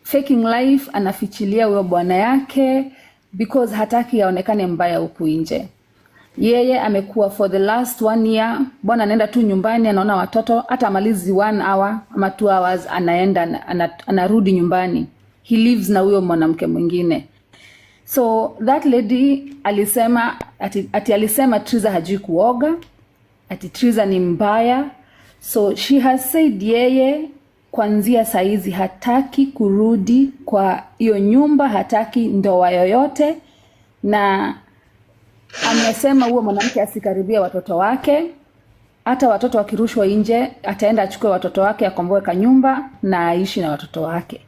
Faking life, anafichilia huyo bwana yake because hataki aonekane mbaya huku nje. Yeye amekuwa for the last one year, bwana anaenda tu nyumbani, anaona watoto, hata amalizi one hour ama 2 hours, anaenda anarudi nyumbani. He lives na huyo mwanamke mwingine. So that lady alisema ati alisema Triza hajui kuoga, ati Triza ni mbaya. So she has said yeye kuanzia saizi hataki kurudi kwa hiyo nyumba, hataki ndoa yoyote, na amesema huo mwanamke asikaribia watoto wake. Hata watoto wakirushwa nje, ataenda achukue watoto wake, akomboe kanyumba na aishi na watoto wake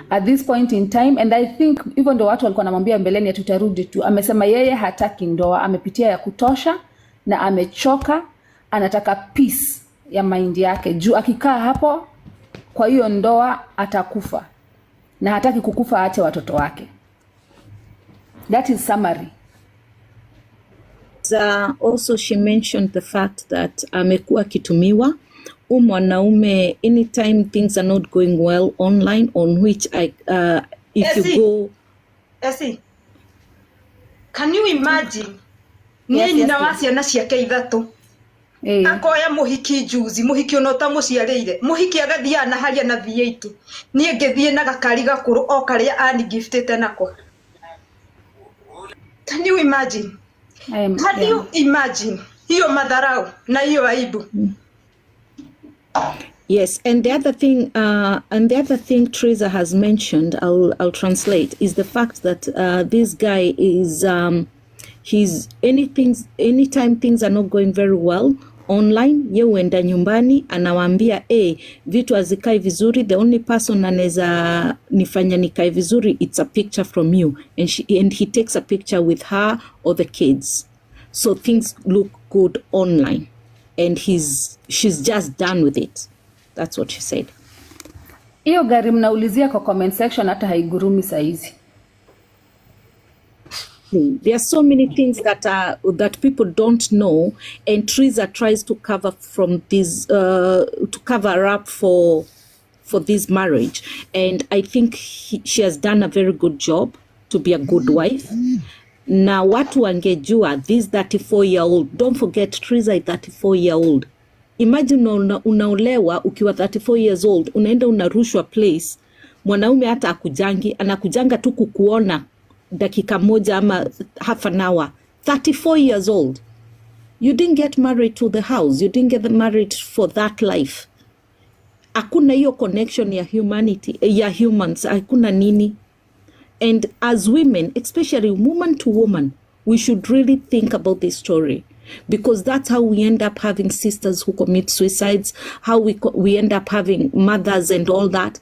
at this point in time. And I think hivyo ndio watu walikuwa wanamwambia mbeleni ati utarudi tu. Amesema yeye hataki ndoa, amepitia ya kutosha na amechoka, anataka peace ya mind yake, juu akikaa hapo kwa hiyo ndoa atakufa, na hataki kukufa aache watoto wake. That is summary. Also she mentioned the fact that amekuwa akitumiwa mwanaume anytime things are not going well online, on which I if you Esi. Go Esi, can you imagine? Niĩ nyina wa ciana ciake ithatũ akoya mũhiki juzi, mũhiki ona ũtamũciarĩire, mũhiki agathiaga na haria na V8, niĩ ngĩthiĩ na gakari gakũrũ o karĩa anigiftĩte nako. Can you imagine? Can you imagine hiyo madharau na hiyo aibu? Yes, and the other thing Teresa has mentioned, I'll translate, is the fact that this guy is he's anything anytime things are not going very well online, ye huenda nyumbani anawaambia, "Hey, vitu hazikai vizuri. The only person anaweza nifanya nikae vizuri, it's a picture from you," and he takes a picture with her or the kids, so things look good online, and he's she's just done with it. That's what she said. Hiyo gari mnaulizia kwa comment section hata haigurumi saizi. There are so many things that people don't know, and Teresa tries to cover from this to cover up for this marriage, and I think she has done a very good job to be a good wife. Na watu wangejua this 34-year-old, don't forget Teresa is 34-year-old. Imagine unaolewa ukiwa 34 years old, unaenda unarushwa place, mwanaume hata akujangi, anakujanga tu kukuona dakika moja ama half an hour. 34 years old. You didn't get married to the house, you didn't get married for that life. Hakuna hiyo connection ya humanity, ya humans, hakuna nini. And as women, especially woman to woman, we should really think about this story, because that's how we end up having sisters who commit suicides, how we end up having mothers and all that.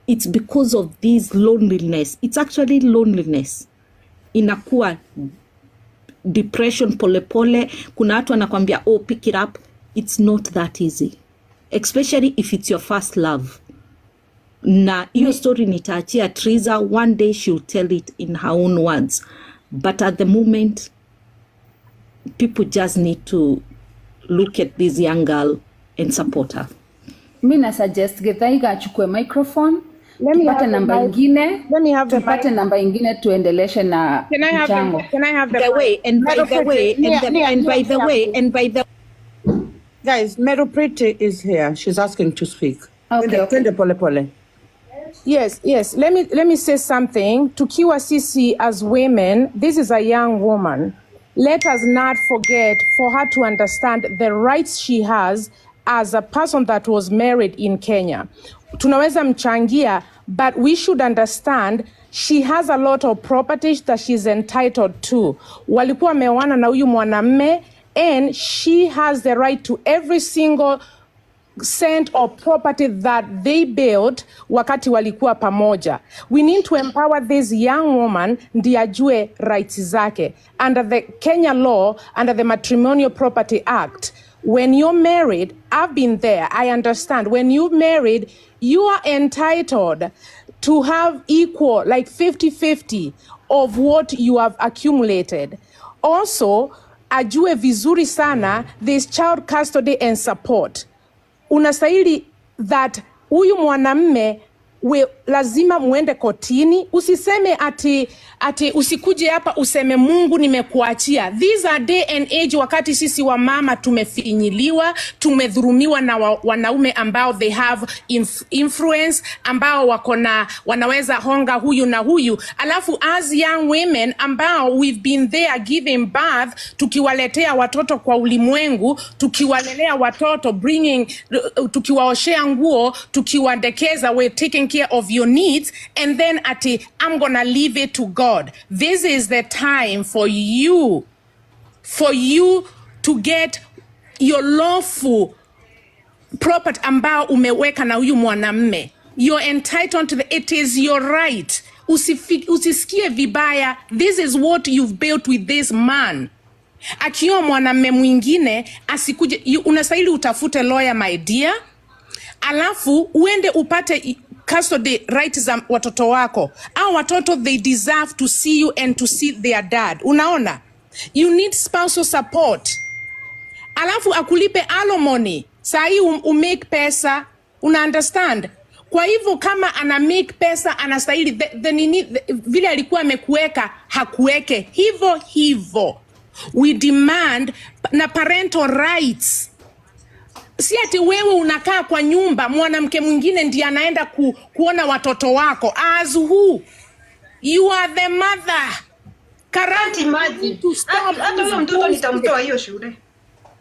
It's because of this loneliness. It's actually loneliness. Inakuwa depression polepole. Kuna watu wanakwambia, "Oh, pick it up." It's not that easy, especially if it's your first love. Na hiyo story nitaachia Triza. One day she'll tell it in her own words, but at the moment people just need to look at this young girl and support her. Mi na suggest Githaiga achukue microphone. Let me Tupate have the namba mic. ingine. Let me have the Tupate mic. Namba ingine tuendeleshe na Can I have mchango. the Can I have the The mic? way and by Meru the way Pretty, and Nia, the, Nia, and Nia, by the Nia, way please. And by the Guys, Meru Pretty is here. She's asking to speak. Okay, Twende, okay. twende pole pole. Yes. Let me say something. Tukiwa sisi as women, this is a young woman. Let us not forget for her to understand the rights she has as a person that was married in Kenya. Tunaweza mchangia, but we should understand she has a lot of properties that she's entitled to. Walikuwa wameoana na huyu mwanamme and she has the right to every single cent or property that they built wakati walikuwa pamoja. We need to empower this young woman ndiye ajue rights zake. Under the Kenya law, under the Matrimonial Property Act, when you're married, I've been there, I understand. When you're married, you are entitled to have equal, like 50-50 of what you have accumulated. Also, ajue vizuri sana this child custody and support. Unastahili that huyu mwanamme We, lazima muende kotini. Usiseme ati usikuje hapa useme Mungu nimekuachia. These are day and age wakati sisi wamama tumefinyiliwa, tumedhurumiwa na wanaume ambao they have influence, ambao wako na wanaweza honga huyu na huyu, alafu as young women ambao we've been there giving birth, tukiwaletea watoto kwa ulimwengu, tukiwalelea watoto, bringing, tukiwaoshea nguo, tukiwadekeza, we're taking care of your needs, and then ati I'm gonna leave it to God. This is the time for you to get your lawful property ambao umeweka na huyu mwanamme. You're entitled to the, it is your right. Usisikie vibaya. This is what you've built with this man. Akiwa mwanamme mwingine asikuje, unastahili utafute lawyer, my dear, alafu uende upate custody right za watoto wako. Au watoto, they deserve to see you and to see their dad. Unaona, you need spousal support, alafu akulipe alimony. Sahii umake pesa, una understand? Kwa hivyo kama ana make pesa, anastahili the nini, vile alikuwa amekuweka hakuweke hivyo hivyo. We demand na parental rights. Si ati wewe unakaa kwa nyumba, mwanamke mwingine ndiye anaenda kuona watoto wako. As who? You are the mother. Can't Karangu, you imagine. need to stop Hata huyo this mtoto bullshit. nitamtoa hiyo shule. Mwana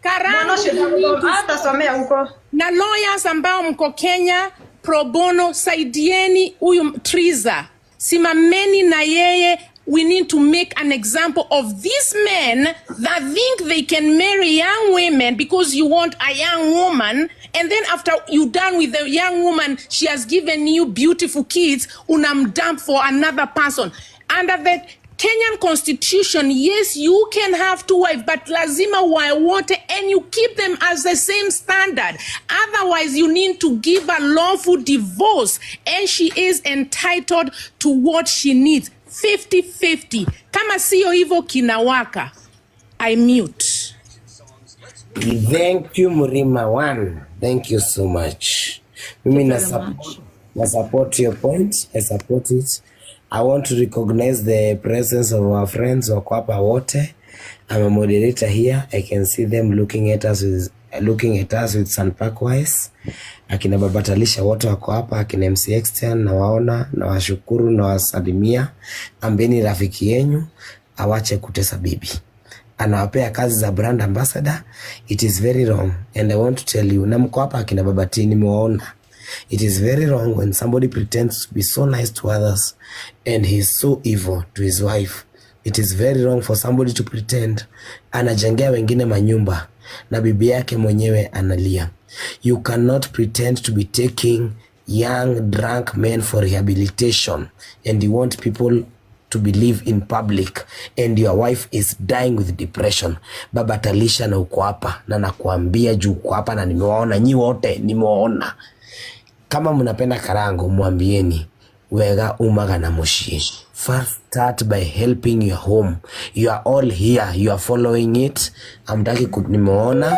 Karangu, ũcio you need to hatasomea huko. Na lawyers ambao mko Kenya pro bono, saidieni huyu Triza, simameni na yeye. We need to make an example of these men that think they can marry young women because you want a young woman, and then after you done with the young woman, she has given you beautiful kids, unamdump for another person. Under the Kenyan constitution, yes, you can have two wives, but lazima wae wote and you keep them as the same standard. Otherwise, you need to give a lawful divorce, and she is entitled to what she needs. 50-50. Kama siyo hivyo, kinawaka. I mute. Thank you, Mrima One. Thank you so much. Mimi na Very support, much. Na support your point. I support it. I want to recognize the presence of our friends wako hapa wote. I'm a moderator here. I can see them looking at us with Sunpark eyes. Akina Baba Talisha wote wako hapa, akina MC Extern nawaona, nawashukuru nawasalimia. Ambeni rafiki yenyu awache kutesa bibi, anawapea kazi za brand ambassador. It is very wrong, and I want to tell you, na mko hapa akina Baba T, nimewaona. It is very wrong when somebody pretends to be so nice to others and he is so evil to his wife. It is very wrong for somebody to pretend anajengea wengine manyumba na bibi yake mwenyewe analia. You cannot pretend to be taking young drunk men for rehabilitation and you want people to believe in public and your wife is dying with depression. Baba Talisha, na uko hapa na nakuambia juu uko hapa na nimewaona nyi wote, nimewaona. Kama mnapenda Karango, mwambieni wega umaga na muciĩ. First start by helping your home. You are all here, you are following it. Amtaki, nimeona.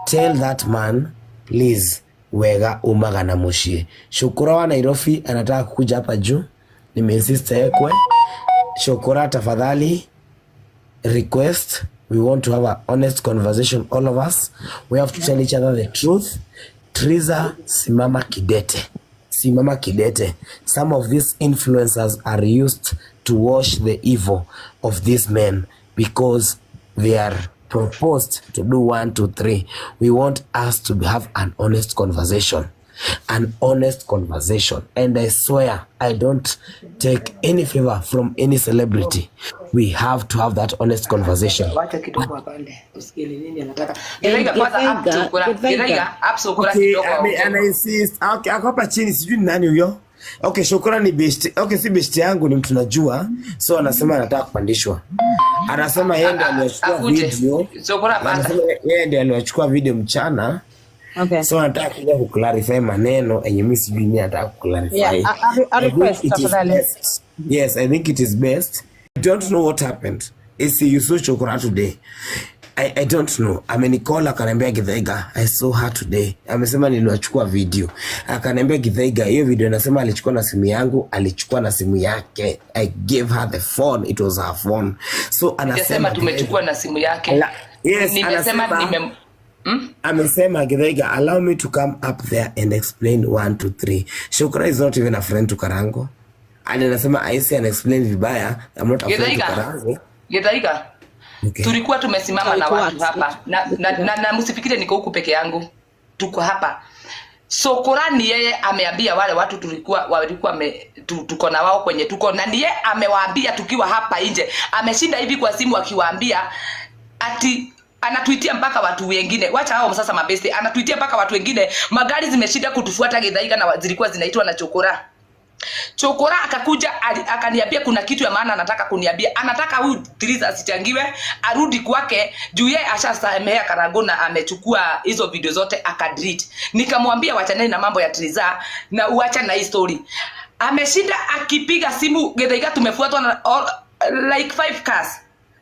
Tell that man, please, wega umaga na muciĩ. Shukura wa Nairobi anataka kukuja hapa juu, nimeinsist ekwe. Shukura, tafadhali, request. We want to have an honest conversation, all of us. We have to tell each other the truth. Triza, simama kidete, simama kidete. Some of these influencers are used to wash the evil of these men because they are proposed to do one two three. We want us to have an honest conversation, an honest conversation. And I swear I don't take any favor from any celebrity. We have to have that honest conversation. Wacha kidogo apande, usikie ni nini anataka. And Githaiga kwanza up Githaiga, Chokora. Githaiga, Githaiga up Chokora Okay, kidogo aongee. ana insist. Okay, ako hapa chini, sijui ni nani huyo. Okay, Shukura ni best. Okay, si best yangu, ni mtu najua. So anasema anataka kupandishwa. Anasema yeye ndiye aliwachukua Akuje. video. Chokora panda. Anasema yeye ndiye aliwachukua video mchana. Okay. So anataka kuja kuclarify maneno yenye mimi sijui nini anataka kuclarify. Yeah, a I think request it is tafadhali. best. Yes, I think it is best. I don't know what happened. It's you saw Chokora today. I don't know. Amenicall akaniambia Githaiga, I saw her today. Amesema niliwachukua video. Akaniambia Githaiga, hiyo video anasema alichukua na simu yangu, alichukua na simu yake. I gave her the phone, it was her phone. So Sijasema anasema tumechukua na simu yake. Yes, Nimesema anasema nime amesema Githaiga, allow me to come up there and explain 1 2 3. Shukra is not even a friend to Karango. And anasema I see and explain vibaya, I'm not a friend to Githaiga. Karango. Githaiga. Okay. Tulikuwa tumesimama na How it watu works. hapa na msifikire niko huku peke yangu, tuko hapa. Sokora ni yeye ameambia wale watu tulikuwa walikuwa tuko na wao kwenye tuko na ni yeye amewaambia tukiwa hapa nje, ameshinda hivi kwa simu akiwaambia ati anatuitia mpaka watu wengine, wacha hao sasa mabeste, anatuitia mpaka watu wengine, magari zimeshinda kutufuata Githaiga na zilikuwa zinaitwa na Chokora. Chokora akakuja akaniambia kuna kitu ya maana anataka kuniambia. Anataka huyu Triza asichangiwe, arudi kwake juu yeye ashasamehea Karango na amechukua hizo video zote akadelete. Nikamwambia wachaneni na mambo ya Triza na uacha na hii story. Ameshinda akipiga simu Githaiga, tumefuatwa na all, like 5 cars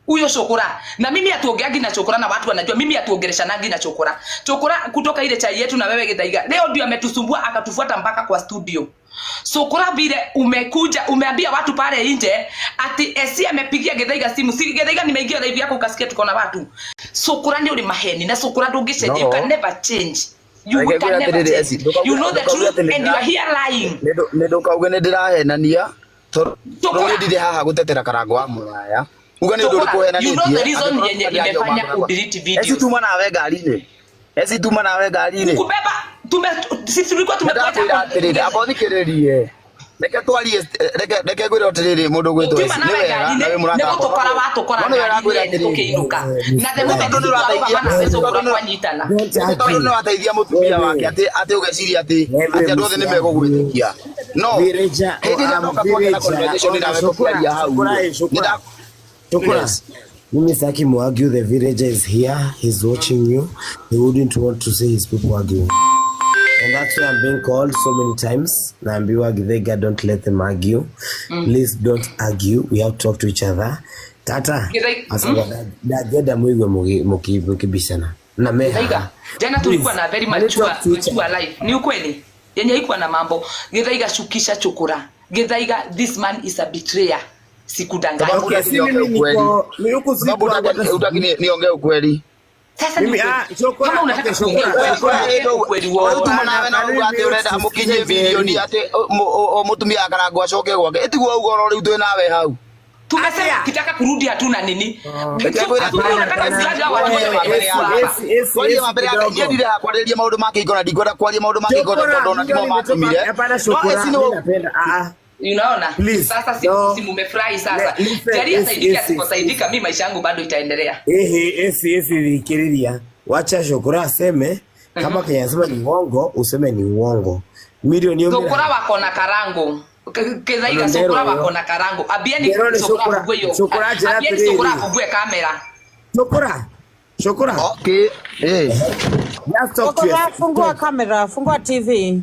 huyo Chokora. Na mimi hatuongeagi na Chokora na watu wanajua mimi hatuongeleshanagi na Chokora. Chokora kutoka ile chai yetu na wewe Githaiga, leo ndio ametusumbua akatufuata mpaka kwa studio. Sokora vile umekuja umeambia watu pale nje ati Esi amepigia Githaiga simu. Si Githaiga, nimeingia live yako ukasikia tuko na watu. Sokora ni uri maheni na Sokora ndũngĩcenjia. You No. can never change. You Reke can ngwĩre never atĩrĩrĩ, change. Esi, ndũkauge You know the ndũkauge truth atĩ nĩ and you ndĩra are here lying. nĩ ndũkauge nĩ ndĩrahenania tondũ Sokora, niĩ ndirĩ haha gũtetera Karango wa mũraya uga nĩ ũndũ ũrĩkũ Sokora, you know the ũhenanĩtie reason angĩkorwo yenye tuma ndĩraria imefanya ũmangũ nakwa udelete Esi videos. tuma nawe ngari-inĩ, Esi tuma nawe ngari-inĩ. Kubeba tume sisi tulikuwa Nĩ tumekuacha ndakwĩra hapo atĩrĩrĩ, amba ũthikĩrĩrie, reke twarie, reke ngwĩre atĩrĩrĩ, mũndũ ũgwĩtwo Ukiuma Esi nĩ nawe wega na ngari-inĩ wĩ nĩ mũrata wakwa, gũtũkora watũkora no nĩ wega ngwĩre ngari-inĩ atĩrĩrĩ, tũkĩinũka na the moment tondũ nĩ twarũgama ũrateithia nawe Sokora tondũ nĩ twanyitana. Don't tondũ argue. nĩ wateithia mũtumia wake Wewe, atĩ atĩ ũgeciria atĩ atĩ wewe andũ othe nĩ msiargue. megũgwĩtĩkia no Villager, hĩndĩ ĩrĩa ndoka twagĩa na villager, conversation ona nawe Shukura, tũkĩaria hau Shukura, rĩ eh, nĩ Shukura, nda Shukura. yes. Mimi sitaki muargue. The villager is here. He's watching you. He wouldn't want to see his people arguing. And that's why I'm being called so many times. Naambiwa Githaiga, don't let them argue. Please don't argue. We have to talk to each other. Tata, Githaiga, asaba ndangĩenda mũigue mũkibishana na me Githaiga, haha. jana tulikuwa Please, na very can you mature, talk to each mature other? life. Ni ukweli yenye haikuwa na mambo. Githaiga, shukisha Chokora. Githaiga, this man is a betrayer. Sikudanganyi. Sababu Okay, utaki si niongee mimi ukweli, niko mi huku sababu sipo hata utaki sijui. niongee ukweli. Sasa ni Mimi ukweli. ah, Chokora, Kama unataka okay, kuongea Chokora, ukweli, Chokora. ongea ukweli Rĩu wote. tuma nawe Hapana, na can uga we atĩ mute ũrenda tusikize mũkinyie video ni Jerry? atĩ mũtumia akarangwo acoke gwake ĩtiguo ũguo oro rĩu twĩ nawe hau. Tumesema Atia. ukitaka kurudi hatuna nini. Reke ngwĩre Asubuhi atĩrĩrĩ, unataka Esi, kulaga watu twarie wote ma mbere wenye yaku. hapa. Esi, esi, Twarie esi ma mbere yaku. Niĩ kidogo. ndirĩ hakwarĩrĩria maũndũ ma kĩhiko na ndikwenda kwaria maũndũ ma kĩhiko Chokora, tondũ ona mimi timo nimetoka matũmire. hapana No Shukura, Esi nĩ mimi wau napenda ah ah. Unaona? Please. Sasa si, No. si mumefurahi sasa. Listen, Jari esi, asaidike esi, asiposaidika, esi. mi maisha yangu bado itaendelea. Ehe, esi, esi thikiriria. Wacha Shukura aseme kama Kenya anasema ni uongo, useme ni uongo. Milioni hiyo Sokora mira. wako na Karango. Githaiga Ono ndero Sokora yo. wako na Karango. Ambieni Ndero ni Sokora Shukura. afungue hiyo. Shukura njĩra Ambieni Sokora atĩrĩrĩ. afungue kamera. Shukura. Shukura. Okay. Eh. Just talk to Shukura, yourself. fungua Talk. kamera, fungua TV.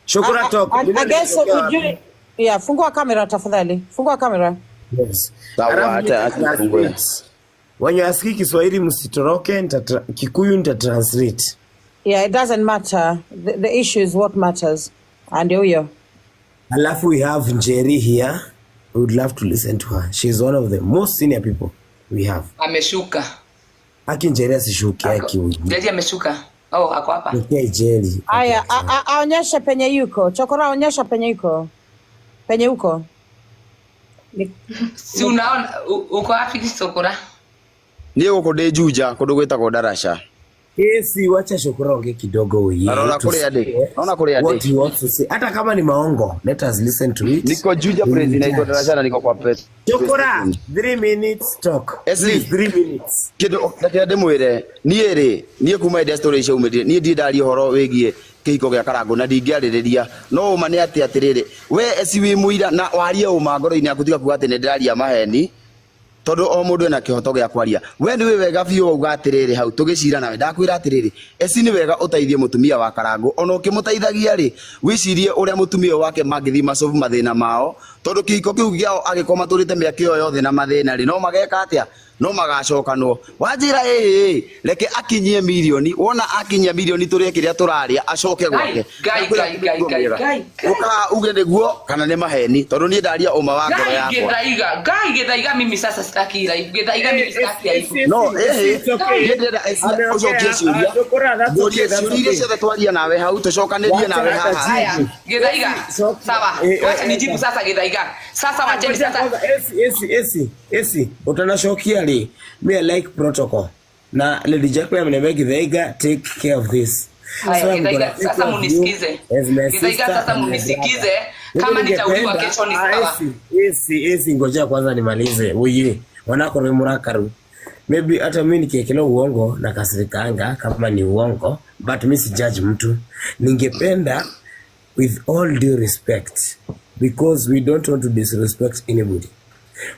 Shukura talk. I guess Milioni imetokea wapi? ujui. Yeah, fungua kamera tafadhali. Fungua kamera. Yes. Sawa, Alafu hata hata nifungue. nita-translate. Wenye wasikii Kiswahili msitoroke, Kikuyu nita-translate. Yeah, it doesn't matter. The issue is what matters. And huyo. Alafu we have Njeri here. We would love to listen to her. She is one of the most senior people we have. Ameshuka. Aki Njeri asishuke, aki huyu. Jari ameshuka. Oh, ako hapa. Nisikia Njeri. Okay. Aya, aonyeshe penye yuko. Chokora aonyesha penye yuko. Penye uko. Ni, Si unaona uko wapi Sokora? Niĩ gũkũ ndĩ Juja kũndũ gwĩtagwo Darasha. Esi, wacha Shukura ongee kidogo uye. Narora kũrĩa ndĩ. Tusikie Naona kũrĩa what ndĩ. he wants to say. Hata kama ni maongo, let us listen to it. Niko Juja We place will inaitwa judge. Darasha na niko kwa petrol Shukura, station. 3 minutes talk. Esi, Please, 3 minutes. kĩndũ reke ndĩmwĩre niĩ rĩ niĩ kuma hĩndĩ ĩrĩa story icio aumĩrire niĩ ndirĩ ndaria ũhoro wĩgiĩ kĩhiko gĩa Karangũ na ndingĩarĩrĩria no ũma nĩ atĩ atĩrĩrĩ we Esi wĩ mũira na warie ũma ngoro-inĩ yaku tiga kuga atĩ nĩ ndĩraria maheni tondũ o mũndũ ena kĩhoto gĩa kwaria we nĩ wĩ wega biũ wauga atĩrĩrĩ hau tũgĩcira nawe ndakwĩra atĩrĩrĩ Esi nĩ wega ũteithie mũtumia wa Karangũ ona ũkĩmũteithagia rĩ wĩcirie ũrĩa mũtumia ũyũ wake mangĩthiĩ macobu mathĩna mao tondũ kĩhiko kĩu kĩao angĩkorwo matũrĩte mĩaka ĩyo yothe na mathĩna rĩ no mageka atĩa No magacokanwo wanjĩra ĩĩ reke akinyie mirioni wona akinyia mirioni tũrĩe kĩrĩa tũrarĩa acoke gwake. Ngai, Ngai, Ngai, Ngai, Ngai, Ngai. Ũkaga uge nĩguo kana nĩ maheni tondũ niĩ ndaria ũma wa ngoro Ngai yakwa. Githaiga, Ngai Githaiga, mimi sasa sitaki live. Githaiga mimi sitaki aibu. No ĩhĩ niĩ ndĩrenda ũcokie ciũria ngũrie ciũria iria ciothe twaria nawe hau tũcokanĩrie nawe haha. Haya, Githaiga. Sawa. Wacha nijibu sasa Githaiga. Sasa wacheni sasa. Esi utanacokia rĩ, me I like protocol na Lady Jacqueline ameniambia Githaiga take care of this. Haya, So I'm Githaiga, gonna take sasa care of you munisikize. as my Githaiga, sister sasa and my munisikize. brother. Mimi Kama nitauliwa ningependa kesho ni sawa. Esi ngojea kwanza nimalize. Uye wanako ni murakaru. Maybe hata mimi nikiekelea uongo na kasirikanga kama ni uongo, but mimi si judge mtu. Ningependa with all due respect because we don't want to disrespect anybody.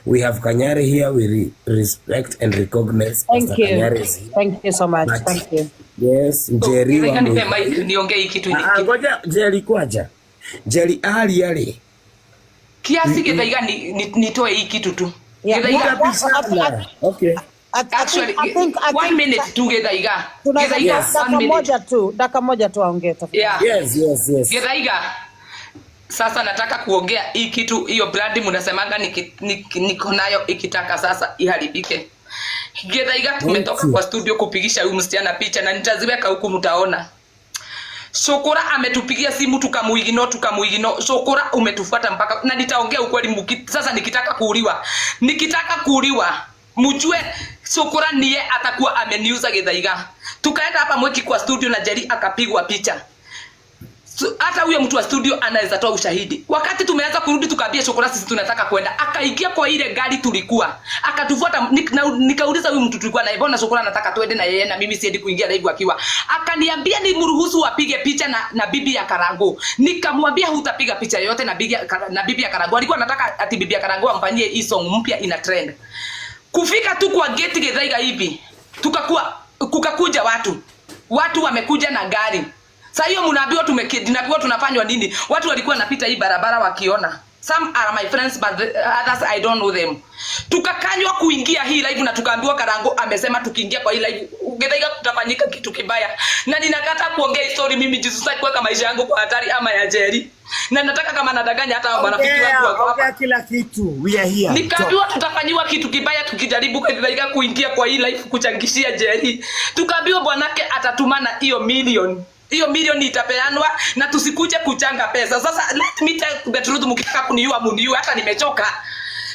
We have Kanyari here, we respect and recognize Thank Pastor you. Kanyari is here. Thank you so much. But Thank you. yes, So, Njeri wa Githaiga nipe Muigai. mic niongee hii kitu Ngoja Njeri kwaja. Njeri ali ali. Kiasi Githaiga nitoe hii kitu tu. Yeah. Githaiga. Mtapishana. Okay. Actually, I think, I one think, minute tu Githaiga. tunaweza Githaiga, Yes. one dakika minute. moja tu, dakika moja tu aongee tafadhali. Yeah. Yes, yes, yes. Githaiga. Sasa nataka kuongea hii kitu, hiyo brandi mnasemanga niko nayo ikitaka sasa iharibike. Githaiga, tumetoka kwa studio kupigisha huyu msichana picha na nitaziweka huku mtaona. Sokora ametupigia simu tukamuigino tukamuigino. Sokora umetufuata mpaka, na nitaongea ukweli sasa nikitaka kuuliwa. Nikitaka kuuliwa mjue Sokora niye atakuwa ameniuza Githaiga. Tukaenda hapa Mwiki kwa studio na Jerry akapigwa picha. So, hata huyo mtu wa studio anaweza toa ushahidi. Wakati tumeanza kurudi tukaambia Shokora sisi tunataka kwenda, akaingia kwa ile gari tulikuwa, akatufuata. Nikauliza huyu mtu tulikuwa naye, mbona Shokora anataka twende na yeye na mimi siendi kuingia live akiwa? Akaniambia nimruhusu apige picha na bibi ya Karango. Nikamwambia hutapiga picha yoyote na bibi ya Karango. Alikuwa anataka ati bibi ya Karango amfanyie hii song mpya ina trend. Kufika tu kwa gate Githaiga hivi, kukakuja watu. Watu wamekuja na gari. Sasa hiyo mnaambiwa tumekidnapiwa tunafanywa nini? Watu walikuwa wanapita hii barabara wakiona. Some are my friends but the others I don't know them. Tukakanywa kuingia hii live na tukaambiwa Karango amesema tukiingia kwa hii live Githaiga kutafanyika kitu kibaya. Na ninakata kuongea story mimi juu sitaki kuweka maisha yangu kwa hatari ama ya Jerry. Na nataka kama nadanganya hata marafiki wangu wako hapa. Kila kitu. We are here. Nikaambiwa tutafanyiwa kitu kibaya tukijaribu Githaiga kuingia kwa hii live kuchangishia Jerry. Tukaambiwa bwanake atatumana hiyo milioni. Hiyo milioni itapeanwa na tusikuje kuchanga pesa. Sasa let me tell the truth, mkitaka kuniua muniue, hata nimechoka.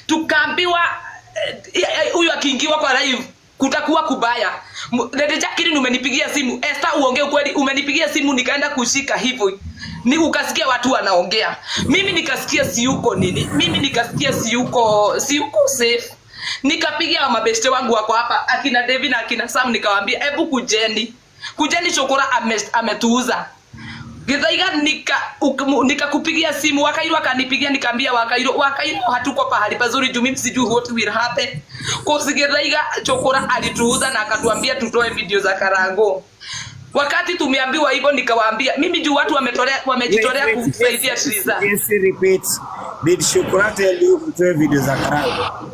Tukaambiwa huyu akiingiwa kwa live kutakuwa kubaya. Lady Jacqueline umenipigia simu, Esther uongee ukweli, umenipigia simu nikaenda kushika hivyo. Ni ukasikia watu wanaongea. Mimi nikasikia siyuko nini? Mimi nikasikia siyuko safe. Nikapigia mabeste wangu wako hapa, akina David na akina Sam, nikawaambia hebu kujeni. Kujeni Shokora ametuuza. Githaiga nikakupigia simu, Wakairo akanipigia, nikaambia Wakairo hatuko pahali pazuri juu mimi sijui what will happen. Cause Githaiga Shokora alituuza na akatuambia tutoe video za Karango. Wakati tumeambiwa hivyo nikawaambia mimi juu watu wamejitolea kusaidia Triza. Yes, repeat. Did Shokora tell you kutoa video za Karango?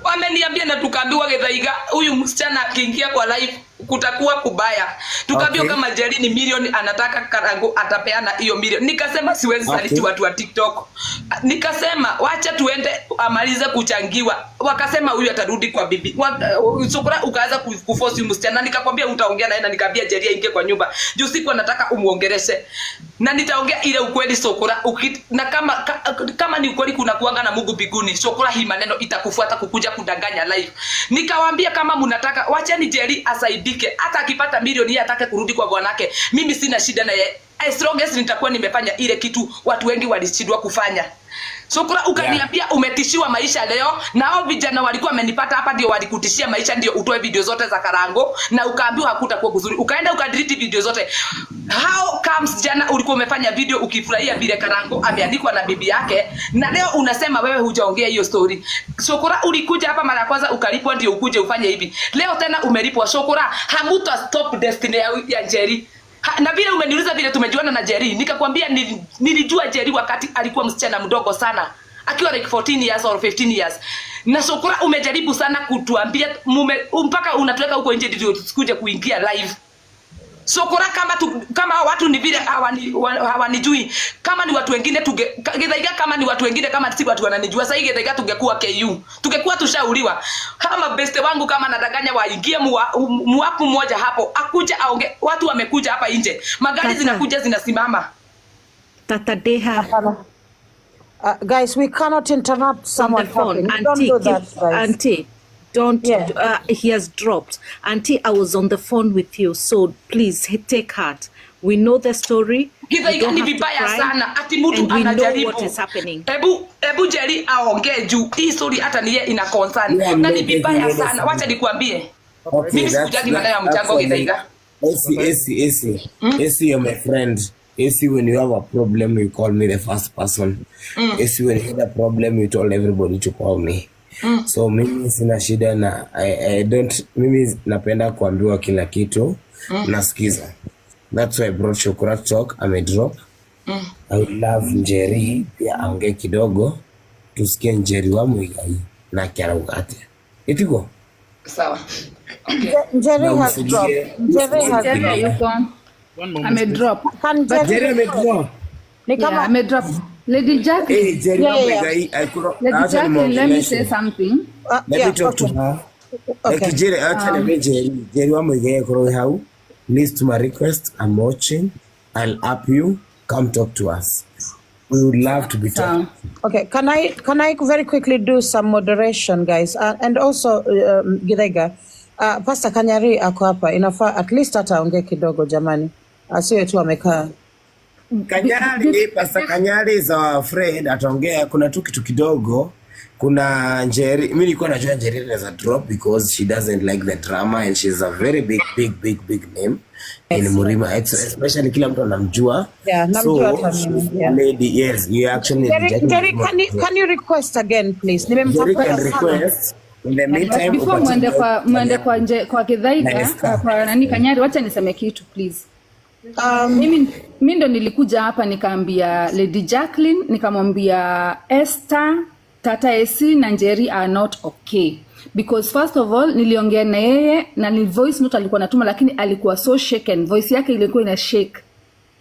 Wameniambia na tukaambiwa Githaiga huyu msichana akiingia kwa live kutakuwa kubaya. Tukaambiwa Okay. kama Jerry ni milioni anataka Karango atapeana hiyo milioni. Nikasema siwezi saliti watu wa TikTok. Nikasema wacha tuende amalize kuchangiwa. Wakasema huyu atarudi kwa bibi. Sokora ukaanza kuforce huyu msichana. Nikakwambia utaongea naye na nikaambia Jerry aingie kwa nyumba. Juu siku anataka umuongeleshe. Na nitaongea ile ukweli Sokora. Na kama ni ukweli kuna kuanga na Mungu mbinguni. Sokora hii maneno itakufuata kukuja kudanganya live. Nikawaambia kama mnataka wacheni Jerry asaidike. Hata akipata milioni yeye atake kurudi kwa bwanake. Mimi sina shida na yeye. As long as nitakuwa nimefanya ile kitu watu wengi walishindwa kufanya. Sokora ukaniambia umetishiwa maisha leo, na hao vijana walikuwa wamenipata hapa ndio walikutishia maisha ndio utoe video zote za Karango na ukaambiwa hakutakuwa kuzuri. Ukaenda ukadelete video zote. How comes jana ulikuwa umefanya video ukifurahia vile Karango ameandikwa na bibi yake na leo unasema wewe hujaongea hiyo story. Sokora ulikuja hapa mara ya kwanza ukalipwa ndio ukuje ufanye hivi. Leo tena umelipwa. Sokora hamuta stop destiny ya Jerry. Na vile umeniuliza vile tumejuana na Jerry, nikakwambia nilijua Jerry wakati alikuwa msichana mdogo sana. akiwa like 14 years or 15 years. Na Sokora umejaribu sana kutuambia mume, mpaka unatuweka huko nje ndio tusikuje kuingia live. Sokora kama tu, kama hao watu ni vile hawanijui, kama ni watu wengine tuge Githaiga, kama ni watu wengine, kama si watu wananijua sasa, Githaiga tungekuwa KU, tungekuwa tushauliwa. Kama beste wangu kama nadanganya, waingie muapu mmoja hapo akuja aonge. Watu wamekuja hapa nje, magari Tata. Zinakuja zinasimama. Tata Deha Guys, we cannot interrupt on someone the phone. talking. We don't Auntie, do that, guys. Auntie, don't. Yeah. He has dropped. Auntie, I was on the phone with you, so please take heart. We know the story. You Githaiga don't ni have to vibaya cry, sana ati mtu and we know anajaribu. what is happening. Ebu Jerry aongee juu hii story hata niye ina concern Yeah, na ni maybe vibaya he sana. knows. Wacha nikuambie. Okay, Mimi sikujagi maneno ya that's mchango for me. Githaiga. AC, AC, AC. AC, you're my friend. AC, when you have a problem, you call me the first person. AC, when you had a problem, you told everybody to call me. So mimi sina shida na I don't, mimi napenda kuambiwa kila kitu. Nasikiza. That's why I brought Shukura to talk. Ame drop. I would love Njeri pia aongee kidogo, tusikie Njeri wa Muigai na arauga atia. Itiko Sawa. Okay. Njeri na has dropped. usilie, Njeri has Jerry dropped. yuko One moment, ame please. drop. Can But Jerry Njeri amedrop. ni yeah, kama ame drop. Lady Jacqueline, Hey, Jerry yeah, yeah, yeah. Muigai, I could Lady acha Jacqueline, let me say nimuongeleshe. something. Let me Yeah, talk to okay. her. Like Okay. Jerry, acha niambie Jerry, Jerry wa Muigai akoro hau. List to my request. I'm watching. I'll up you. Come talk to us. We would love to be talking. Sawa. Okay, can I very quickly do some moderation, guys? And also Githaiga, Pastor Kanyari ako hapa, inafaa at least hata aongee kidogo jamani, asiwe tu amekaa. Kanyari, Pastor Kanyari is our friend, ataongea. Kuna tu kitu kidogo. Kuna Njeri, mimi nilikuwa najua Njeri anaweza drop because she doesn't like the drama and she's a very big big big big name in Murima, especially kila mtu anamjua. Yeah, namjua So hata she's mimi. a Yeah. lady, yes, you actually Jerry, Jackie Jerry, Murima. can you request again please? Jerry Nimemtafuta can sana. request. In the But meantime, before upatie mwende kwa mwende kwa Kanyari nje kwa na Githaiga, Esther. kwa nani Kanyari, wacha niseme kitu please. Mimi ndo nilikuja hapa nikaambia Lady Jacqueline, nikamwambia Esther, Tata AC na Njeri are not okay. Because first of all niliongea na yeye na ni voice note alikuwa anatuma, lakini alikuwa so shaken, voice yake ilikuwa ina shake,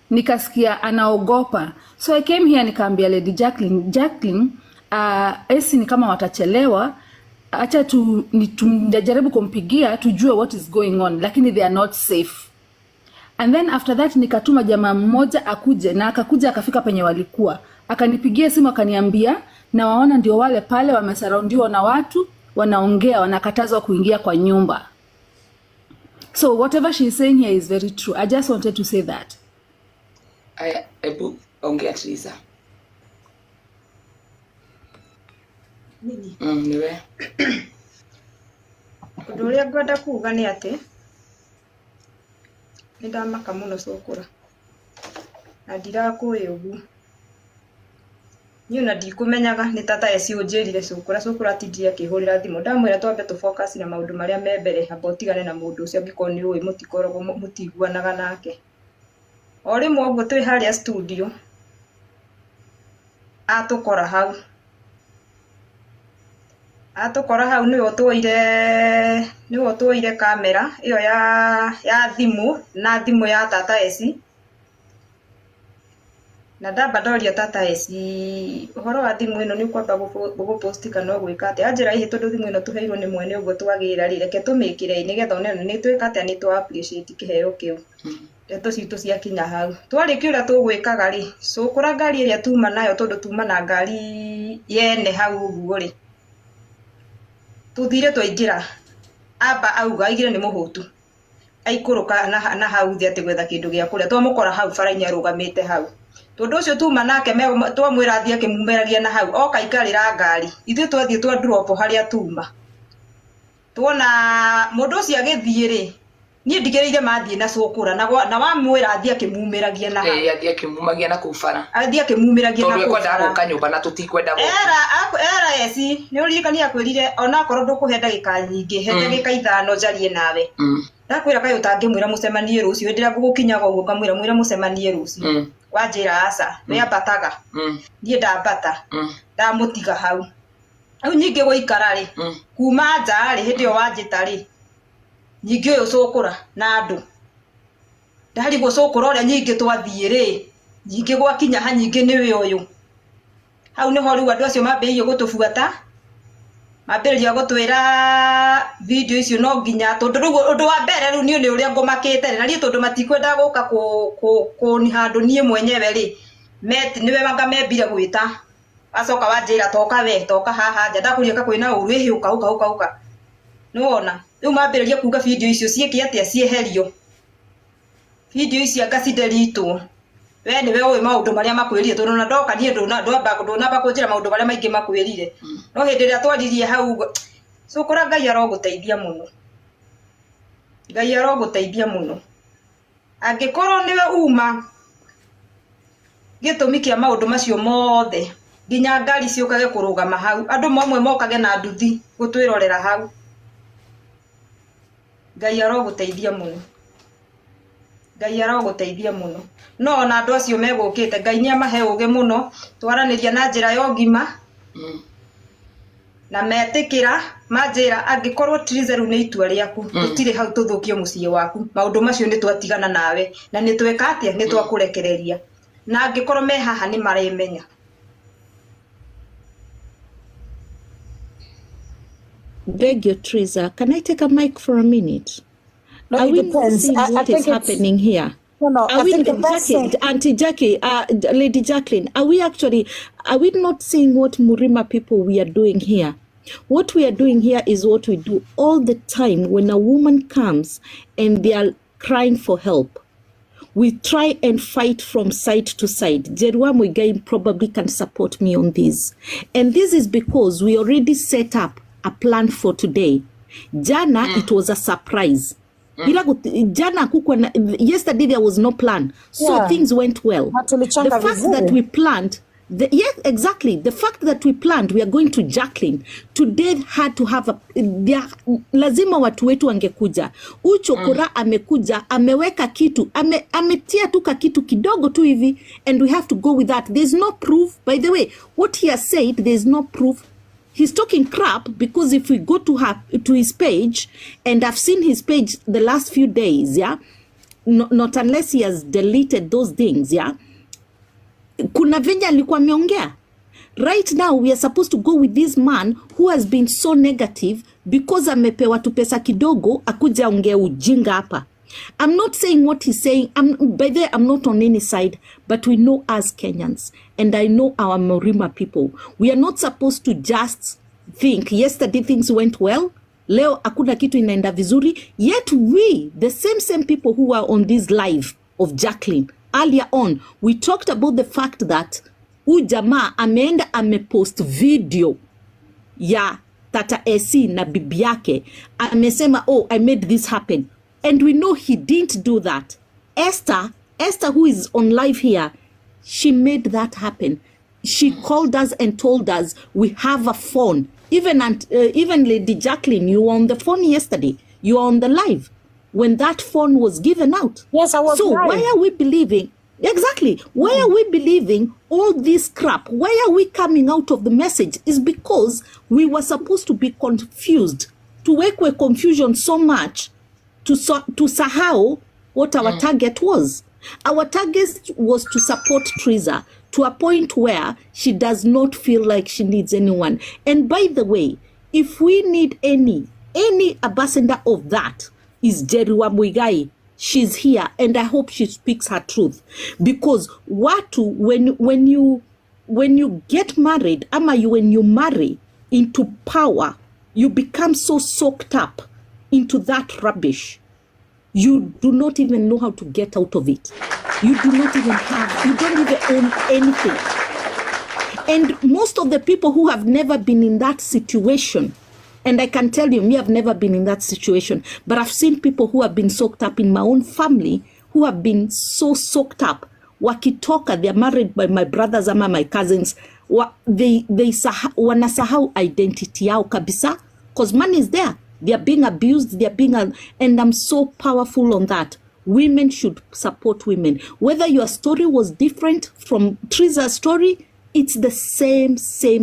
nikasikia anaogopa. So I came here nikaambia Lady Jacqueline, Jacqueline, AC ni kama watachelewa, acha tu jaribu kumpigia tujue what is going on, lakini they are not safe. And then after that nikatuma jamaa mmoja akuje, na akakuja akafika penye walikuwa, akanipigia simu akaniambia na waona ndio wale pale wamesurroundiwa na watu wanaongea, wanakatazwa kuingia kwa nyumba. So whatever she is saying here is very true. I just wanted to say that. Aya, ebu ongea Teresa. Nini? Niwe. Ũndũ ũrĩa ngwenda kuga nĩ atĩ nĩ ndamaka mũno cũkũra na ndirakũĩ ũguo, niĩ ona ndikũmenyaga, nĩ tata eci ũnjĩrire cũkũra cũkũra atindire akĩhũrĩra thimũ, ndamwĩra twambe tũ focus na maũndũ marĩa me mbere, amba ũtigane na mũndũ ũcio angĩkorwo nĩ ũĩ mũtikoragwo mũtiguanaga nake. O rĩmwe ũguo twĩ harĩa studio atũkora hau, atũkora hau nĩwe ũtwoire kamera ĩyo ya thimũ na thimũ ya tata eci, na ndamba ndoria tata eci ũhoro wa thimũ ĩno, nĩ ũkwamba gũpost kana ũgwĩka atĩa, anjĩra ĩhĩ, tondũ thimũ ĩno tũheirwo nĩ mwene ũguo twagĩra rĩ, reke tũmĩkĩre nĩgetha one nĩ twĩka atĩa, nĩ twa appreciate kĩheo kĩu. Ndeto citũ ciakinya hau, twarĩkia ũrĩa tũgwĩkaga rĩ, cũkũra ngari ĩrĩa tuma nayo, tondũ tuma na ngari yene hau ũguo rĩ, tũthire twaingĩra, amba auga aigire nĩ mũhũtu, aikũrũka na hau thĩ atĩ gwetha kĩndũ gĩa kũrĩa, twamũkora hau bara-inĩ arũgamĩte hau, tondũ ũcio tuma nake twamwĩra athiĩ akĩmumeragia na hau, oka aikarĩra ngari, ithuĩ twathiĩ twa drop harĩa tuma, tuona mũndũ ũcio agĩthiĩ rĩ, niĩ ndigĩrĩire mathiĩ na cũkũra na na wamwĩra athiĩ akĩmumĩragia na hau. Ĩĩ, athiĩ akĩmumagia na kũu bara. Athiĩ akĩmumĩragia na Tondũ kũu ekwendaga bara. gũka nyũmba na tũtikwenda gũka. Era eci nĩ ũririkania akwĩrire onakorwo ndũkũhe ndagĩka nyingĩ, he ndagĩka 5 njarie nawe. Ndakwĩra kaĩ ũtangĩmwĩra mũcemanie rũciũ, hĩndĩ ĩrĩa ngũgũkinyaga ũguo ngamwĩra mwĩre mũcemanie rũciũ. Wanjĩra aca, we ambataga, niĩ ndambata, ndamũtiga hau. Rĩu nyingĩ gũikara rĩ, kuma nja rĩ, hĩndĩ ĩyo wanjĩta rĩ, nyingĩ ũyũ cũkũra na andũ ndarigwo cũkũra ũrĩa nyingĩ twathiĩ rĩ, nyingĩ gwakinya ha nyingĩ nĩwe ũyũ. Hau nĩho rĩu andũ acio mambĩrĩirie gũtũbuata, mambĩrĩria gũtwĩra video icio no nginya, tondũ rĩu ũndũ wa mbere rĩu niĩ nĩ ũrĩa ngũmakĩte rĩ, na niĩ tondũ matikwendaga gũka kũni handũ niĩ mwenyewe rĩ, nĩwe anga membire gwĩta. Wacoka wanjĩra toka we, toka haha nja, ndakũria ka kwĩna ũru, ĩhĩ ũka ũka ũka ũka. Nĩwona? Rĩu mambĩrĩria kuga video icio ciĩke atĩa, cieherio. Video icio anga cideritwo. We nĩwe ũĩ maũndũ marĩa makwĩrire, tondũ ona ndoka niĩ ndũnamba kũnjĩra maũndũ marĩa maingĩ makwĩrire. No hĩndĩ ĩrĩa twaririe hau, cũkũra Ngai arogũteithia mũno. Ngai arogũteithia mũno. Angĩkorwo nĩwe uma gĩtũmi kĩa maũndũ macio mothe, nginya ngari ciũkage kũrũgama hau, andũ mamwe mokage na nduthi gũtwĩrorera hau. Ngai arogũteithia mũno. Ngai arogũteithia mũno. No ona andũ acio megũkĩte, Ngai nĩ amahe ũgĩ mũno, twaranĩria na njĩra ya ũgima, na metĩkĩra manjĩra angĩkorwo Triza rĩu nĩ itua rĩaku, tũtirĩ hau tũthũkie mũciĩ waku, maũndũ macio nĩ twatigana nawe, na nĩ tweka atĩa, nĩ twakũrekereria. Na angĩkorwo me haha nĩ maremenya. Beg you, Triza, can I take a mic for a minute? No, Are it we not depends. seeing I what is think it's happening here? No. Are I we, think the best Jackie, thing. Auntie Jackie, Lady Jacqueline, are we not seeing what Murima people we are doing here? What we are doing here is what we do all the time when a woman comes and they are crying for help. We try and fight from side to side. Jerua Muigai probably can support me on this. And this is because we already set up a plan for today. Jana, it was a surprise. Jana yesterday there was no plan. So Yeah. things went well. Na The tulichanga fact that vizuri. we planned, yes, exactly. The fact that we planned, we are going to Jacqueline. Today had to have lazima watu wetu wangekuja. Uchokora amekuja, ameweka kitu, ametia tu ka kitu kidogo tu hivi, and we have to go with that. There's no proof. By the way, what he has said, there's no proof. He's talking crap because if we go to his page, and I've seen his page the last few days, yeah, no, not unless he has deleted those things, yeah. Kuna venye alikuwa ameongea. Right now we are supposed to go with this man who has been so negative because amepewa tu pesa kidogo akuja ongea ujinga hapa. I'm not saying what he's saying. By the way, I'm not on any side, but we know as Kenyans, and I know our Murima people, we are not supposed to just think yesterday things went well, leo hakuna kitu inaenda vizuri, yet we, the same people who were on this live of Jacqueline earlier on, we talked about the fact that huyu jamaa ameenda amepost video ya Tata AC na bibi yake, amesema oh, I made this happen, and we know he didn't do that. Esther who is on live here, she made that happen. She called us and told us we have a phone. Even Lady Jacqueline, you were on the phone yesterday. You were on the live when that phone was given out. Yes, I was So live. why are we believing? Exactly. Why are we believing all this crap? Why are we coming out of the message? Is because we were supposed to be confused, to work with confusion so much, to sahau what our target was. Our target was to support Triza to a point where she does not feel like she needs anyone. And by the way, if we need any ambassador of that, is Jerua Muigai. She's here, and I hope she speaks her truth. Because watu, when you get married, ama when you marry into power, you become so soaked up into that rubbish. You do not even know how to get out of it. You do not even have, you don't even own anything. And most of the people who have never been in that situation, and I can tell you, me, I've never been in that situation, but I've seen people who have been soaked up in my own family, who have been so soaked up. Wakitoka, they're married by my brothers ama my cousins, they wanasahau identity yao kabisa, because money is there. They are being abused, they are being, and I'm so powerful on that. Women should support women. Whether your story was different from Triza's story, it's the same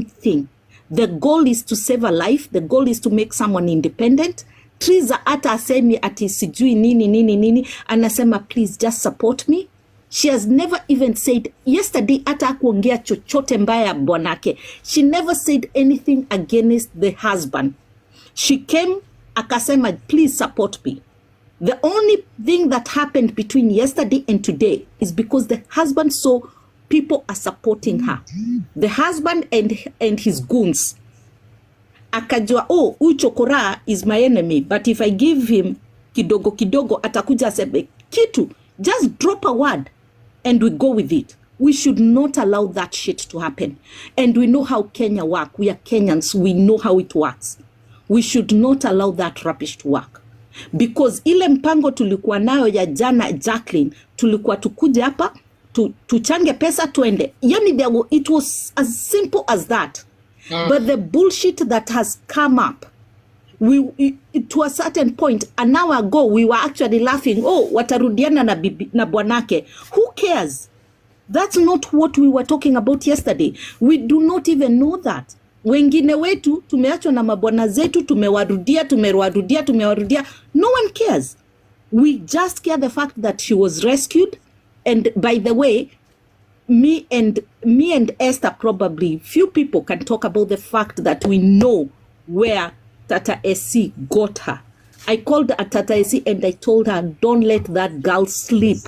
thing. The goal is to save a life. The goal is to make someone independent. Triza hata asemi ati sijui nini nini nini, anasema, "Please just support me." She has never even said yesterday, hata hakuongea chochote mbaya ya bwanake. She never said anything against the husband. She came akasema, "Please support me." The only thing that happened between yesterday and today is because the husband saw people are supporting her, the husband and his goons. Akajua, "Oh, huyu chokora is my enemy, but if I give him kidogo kidogo, atakuja aseme kitu, just drop a word and we go with it." We should not allow that shit to happen. And we know how Kenya work. We are Kenyans. We know how it works. We should not allow that rubbish to work, because ile mpango tulikuwa nayo ya jana, Jacqueline, tulikuwa tukuje hapa tuchange pesa tuende. Yani it was as simple as that. But the bullshit that has come up, to a certain point an hour ago we were actually laughing, "Oh, watarudiana na bibi, na bwanake." Who cares? That's not what we were talking about yesterday. We do not even know that. Wengine wetu tumeachwa na mabwana zetu, tumewarudia, tumewarudia, tumewarudia. No one cares. We just care the fact that she was rescued. And by the way, me and Esther, probably few people can talk about the fact that we know where Tata SC got her. I called Tata SC and I told her, "Don't let that girl sleep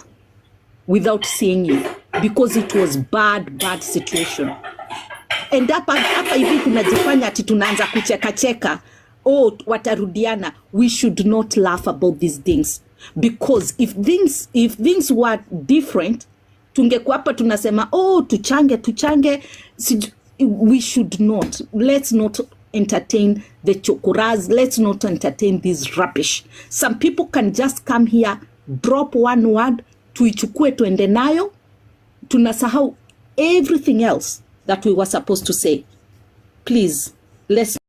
without seeing you," because it was bad, bad situation. And hapa hivi tunajifanya ati tunaanza kucheka cheka, "Oh, watarudiana." We should not laugh about these things, because if things were different, tungekuwa hapa tunasema, "Oh, tuchange, tuchange." We should not, let's not entertain the chokoras. Let's not entertain this rubbish. Some people can just come here, drop one word, tuichukue tuende nayo, tunasahau everything else that we were supposed to say. Please, let's